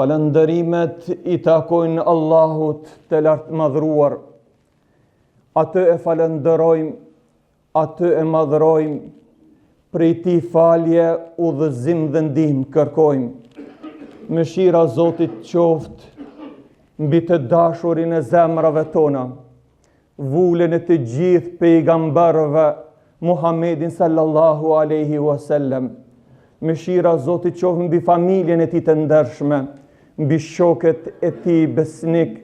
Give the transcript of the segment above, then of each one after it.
Falënderimet i takojnë Allahut të lartmadhëruar. Atë e falënderojmë, atë e madhërojmë, prej tij falje, udhëzim dhe ndihmë kërkojmë. Mëshira e Zotit qoftë mbi të dashurin e zemrave tona. vulën e të gjithë pejgamberëve Muhammedin sallallahu alaihi wasallam. Mëshira e Zotit qoftë mbi familjen e tij të ndershme, mbi shokët e tij besnik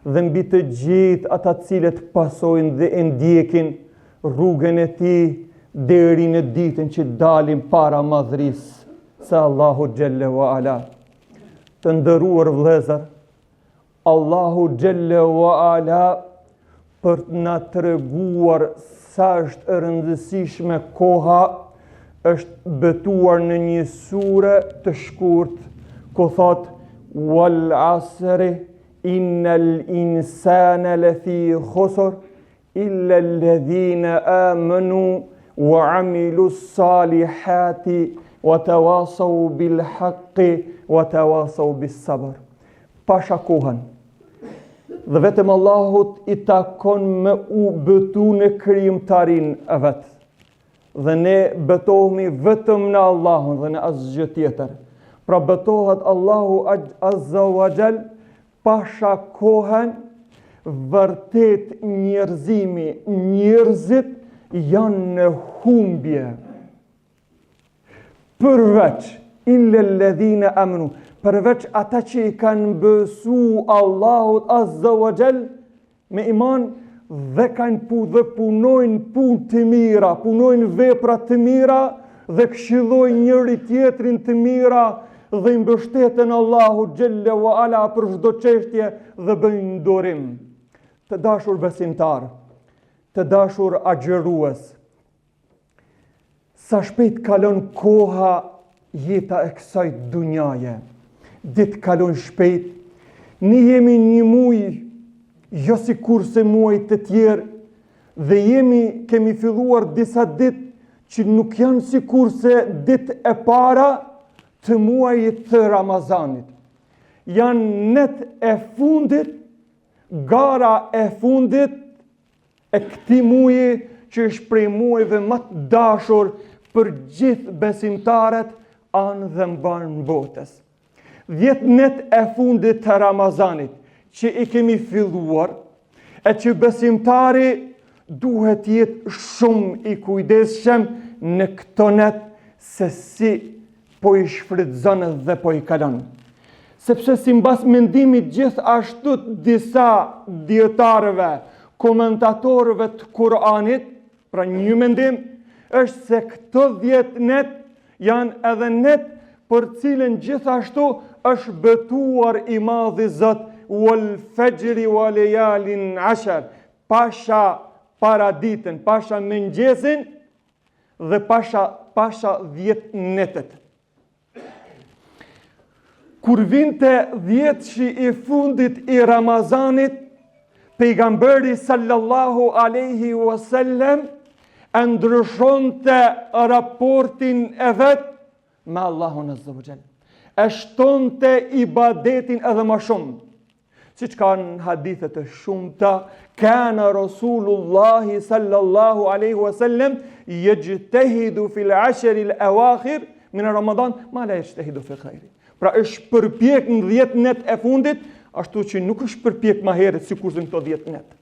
dhe mbi të gjithë ata të cilët pasojnë dhe e ndjekin rrugën e tij deri në ditën që dalim para madhërisë së Allahut xhelle ue ala. Të nderuar vëllezër, Allahu xhelle ue ala për të na treguar sa është e rëndësishme koha është betuar në një sure të shkurt ku thotë wal asri innal insana lafi khusr Illa alladhina amanu wa amilu salihati wa tawasaw bil haqqi wa tawasaw bis sabr. Pasha kohën. Dhe vetëm Allahut i takon me u betu në krijimtarinë e vet. Dhe ne betohemi vetëm në Allahun dhe në asgjë tjetër. Pra betohet Allahu Azza wa Jall Pasha kohën, vërtet njerëzimi, njerëzit janë në humbje. Përveç, illa-lledhine amenu, përveç ata që i kanë besu Allahut Azza wa Jall, Me iman dhe kanë pu dhe punojnë punë të mira, punojnë vepra të mira dhe këshillojnë njëri tjetrin të mira dhe i mbështeten Allahut xhelle ue ala për çdo çështje dhe bëjnë durim. Të dashur besimtarë, të dashur agjërues, Sa shpejt kalon koha jeta e kësaj dunjaje. Ditët kalojnë shpejt. Ne jemi një muj, jo sikurse muaj të tjerë, dhe jemi, kemi filluar disa ditë që nuk janë sikurse ditët e para të muajit të Ramazanit. Janë netët e fundit, gara e fundit e këtij muji që është prej muajve më të dashur për gjithë besimtarët anë dhe mbanë botës. 10 net e fundit të Ramazanit që i kemi filluar e që besimtari duhet të jetë shumë i kujdesshëm në këto net se si po i shfrytëzon dhe po i kalon. Sepse simbas mendimit gjithashtu të disa dijetarëve, komentatorëve të Kur'anit, pra një mendim, është se këto 10 net janë edhe net për cilën gjithashtu është betuar i madhi Zot wal fajri wa layalin ashar, pasha paraditen, pasha mëngjesin dhe pasha pasha 10 netët. Kur vinte dhjetëshi i fundit i Ramazanit, pejgamberi sallallahu aleyhi wasallem e ndryshonte raportin e vet me Allahun azza wa xhel. E shtonte ibadetin edhe ma shumë. Siç ka në hadithe të shumta, kana Rasulullahi sallallahu alaihi wasallam yajtahidu fil ashr al awakhir min Ramadan ma la yajtahidu fi ghayri. Pra është përpjek në 10 net e fundit, ashtu që nuk është përpjek ma herët sikurse në këto 10 net.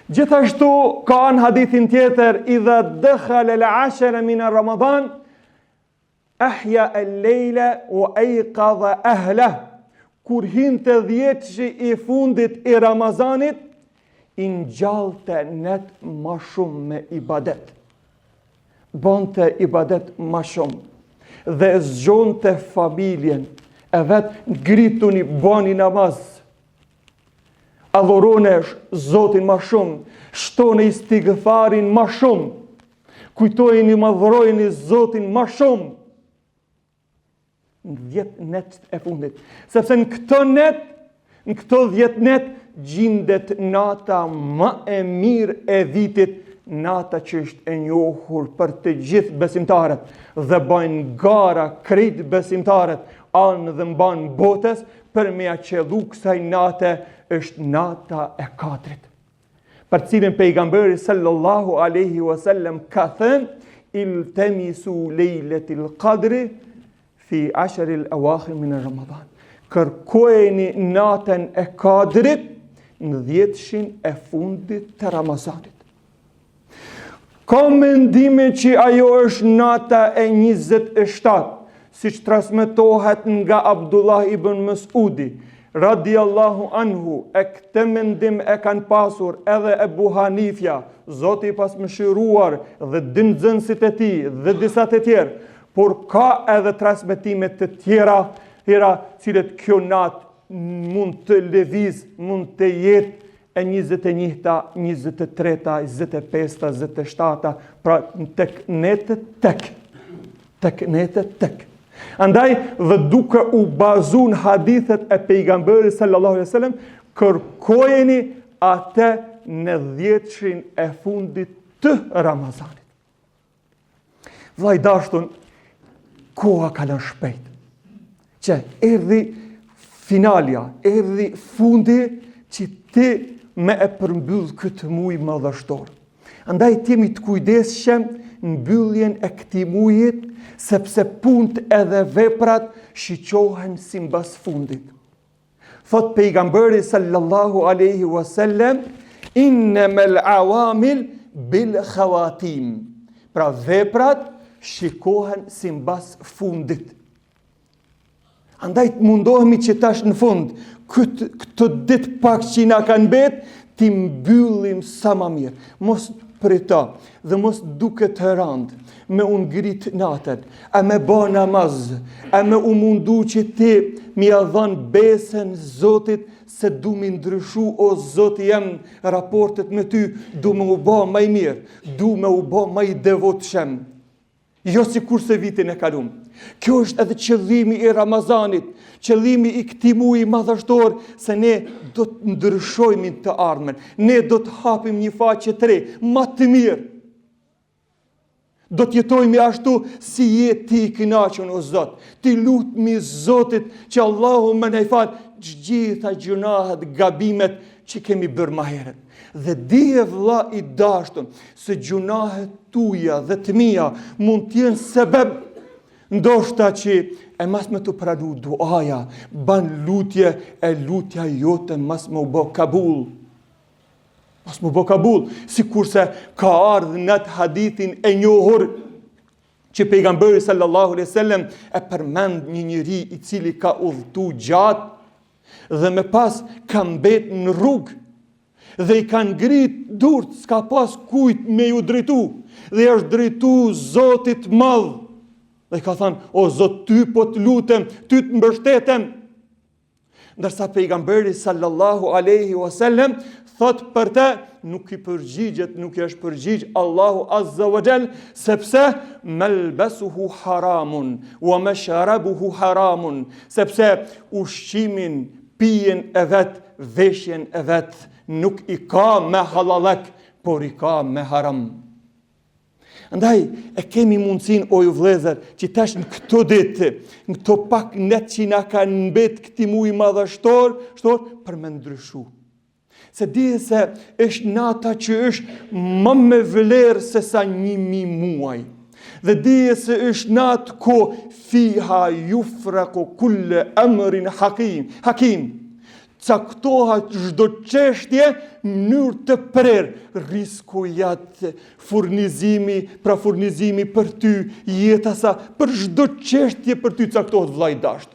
Gjithashtu ka në hadithin tjetër idha dakhala al ashr min Ramadan Ahya al-lejle wa ayqadha ahlah. Kur hinte dhjetëshi i fundit i Ramazanit, i ngjallte net ma shumë me ibadet. Bonte ibadet ma shumë dhe e zgjonte familjen e vet ngrituni bani namaz. Adhurone Zotin ma shumë, shtone istigfarin ma shumë. Kujtojeni madhërojeni Zotin ma shumë në dhjetë net e fundit. Sepse në këto net, në këto dhjetë net, gjindet nata më e mirë e vitit. Nata që është e njohur për të gjithë besimtarët dhe bajnë gara krejt besimtarët anë dhe mbanë botës për me ja qëllu kësaj nate është nata e Kadrit. Për cilën pejgamberi sallallahu aleyhi wasallam ka thënë iltemisu lejletil kadri fi ashril ewakhir min Ramadan. Kërkojeni natën e Kadrit në dhjetëshin e fundit të Ramazanit. Ka mendime që ajo është nata e 27, siç transmetohet nga Abdullah ibn Mesudi, radiallahu anhu, e këtë mendim e kanë pasur edhe Ebu Hanifja, Zoti i pastë mëshiruar dhe dy nxënësit e tij dhe disa të tjerë, por ka edhe transmetime të tjera, tjera cilët kjo natë mund të lëviz, mund të jetë e 21-ta, 23-ta, 25-ta, 27-ta, pra tek netët tek, tek netët tek. Andaj dhe duke u bazu në hadithet e pejgamberit sallallahu alaihi wasallam, kërkojeni atë në dhjetëshin e fundit të Ramazanit. Vlla i dashtun, koha kalon shpejt. Që erdhi finalja, erdhi fundi që ti me e përmbyll këtë muj madhështor. Andaj të jemi të kujdesshëm në mbylljen e këtij mujit, sepse punët edhe veprat shiqohen simbas fundit. Thot pejgamberi sallallahu alaihi wasallam innamal awamil bil khawatim. Pra veprat shikohen simbas fundit. Andaj të mundohemi që tash në fund, këtë, këto ditë pak që na kanë mbet, t'i mbyllim sa ma mirë. Mos prito dhe mos duket e randë me u ngrit natën, e me ba namaz, e me u mundu që ti me ia dhanë besën Zotit se du m'i ndryshu o Zoti jem raportet me ty, du me u ba ma i mirë, du me u ba ma i devotshëm. Jo sikurse vitin e kalum. Kjo është edhe qëllimi i Ramazanit, qëllimi i këtij muji madhështor, se ne do të ndryshojmë të ardhmen, ne do të hapim një faqe të re, ma të mirë. Do të jetojmë ashtu si je ti i kënaqun o Zot. T'i lutmi Zotit që Allahu me na i fal gjitha gjynahet, gabimet që kemi bërë ma herët. Dhe dije vlla i dashtun se gjynahet tuja dhe të mia mund të jenë sebeb ndoshta që e mas me t'u pranu duaja, ban lutje e lutja jote mas me u bë kabul. Mas m'u bo kabul, sikurse ka ardhë në atë hadithin e njohur që pejgamberi sallallahu alaihi wasallam e përmend një njeri i cili ka udhëtu gjatë dhe me pas ka mbet në rrugë dhe i ka ngrit durt, s'ka pas kujt me ju drejtu dhe i është drejtu Zotit madh dhe i ka thanë, o Zot, ty po të lutem, ty të mbështetem Ndërsa pejgamberi sallallahu alaihi wasallam thot për të nuk i përgjigjet, nuk i është përgjigj Allahu azza wa jall, sepse melbesuhu haramun wa mashrabuhu haramun, sepse ushqimin, pijen e vet, veshjen e vet nuk i ka me hallallëk, por i ka me haram. Andaj, e kemi mundësinë, o ju vllezër, që tash në këto ditë, në këto pak net që na kanë mbet këtij muji madhështor, shtor, për me ndryshu. Se dije se është nata që është më me vlerë se sa 1000 muaj. Dhe dije se është natë ku fiha jufraku kulle emrin hakim, hakim. Caktohet çdo çështje në mënyrë të prerë, risku jat, furnizimi, pra furnizimi për ty, jeta sa, për çdo çështje për ty caktohet vlla i dashtë.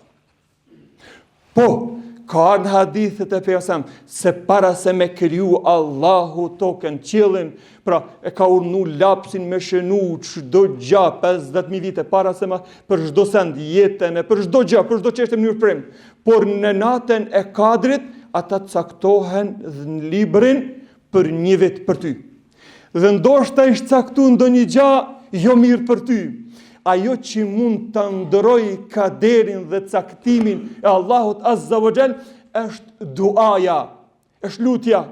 Po, ka ardhë në hadithet e pejgamberit, se para se me kriju Allahu tokën qiellin, pra e ka urdhnu lapsin me shënu çdo gja 50.000 vite, para se ma, për çdo send jetën e për çdo gja, për çdo çështje në mënyrë prerë. Por në natën e Kadrit, ata caktohen në librin për një vit për ty. Dhe ndoshta ishte caktu ndonjë gja jo mirë për ty. Ajo që mund ta ndërrojë kaderin dhe caktimin e Allahut Azza wa Jall është duaja, është lutja.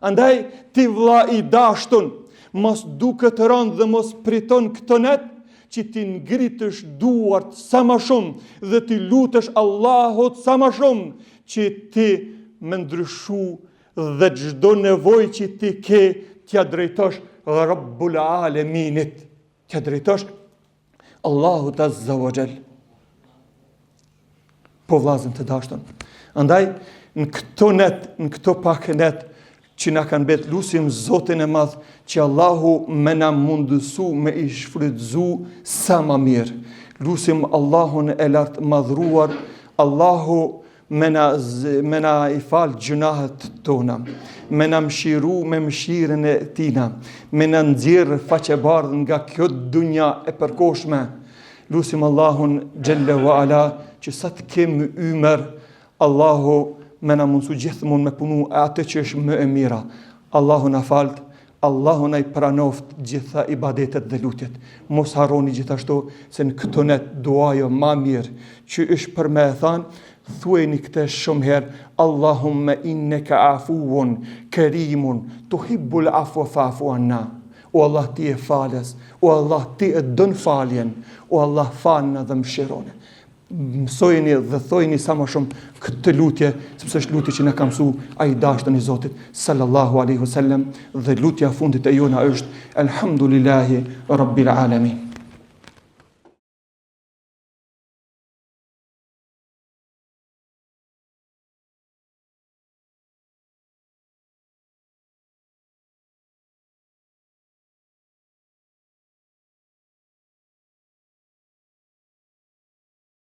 Andaj ti vlla i dashtun, Mos duket rëndë dhe mos priton këto net që t'i ngritësh duart sa ma shumë dhe t'i lutesh Allahut sa ma shumë që ti me ndryshu dhe çdo nevojë që ti ke t'ia drejtosh Rabbul Aleminit, t'ia drejtosh Allahut Azza wa Jall. Po vllazën të dashtun. Andaj, në këto net, në këto pak net, që na kanë mbet lusim Zotin e madh, që Allahu me na mundësu me i shfrytëzu sa ma mirë. Lusim Allahun e lartmadhëruar, Allahu me na, me na i falë gjynahet tona, me na mshiru me mshirën e tina, me na nxjerrë faqebardhë nga kjo dunja e përkohshme. Lusim Allahun xhelle ve ala që sa të kemi ymer, Allahu me na mundësu gjithmonë me punu e atë që është më e mira. Allahu na faltë, Allahu na i pranoftë gjitha ibadetet dhe lutjet. Mos harroni gjithashtu se në këto net duaja ma mirë që është për me e thanë, thuajeni këtë shumë herë, Allahumme inneke afuun, kerimun, tuhibbul afwa fa'fu anna. O Allah ti je falës, o Allah ti e don faljen, o Allah falna dhe mëshirona. Mësojeni dhe thojeni sa më shumë këtë lutje, sepse është lutje që na ka mësu ai i dashtuni i Zotit sallallahu alaihi wasallam dhe lutja e fundit e jona është elhamdulillahi rabbil alamin.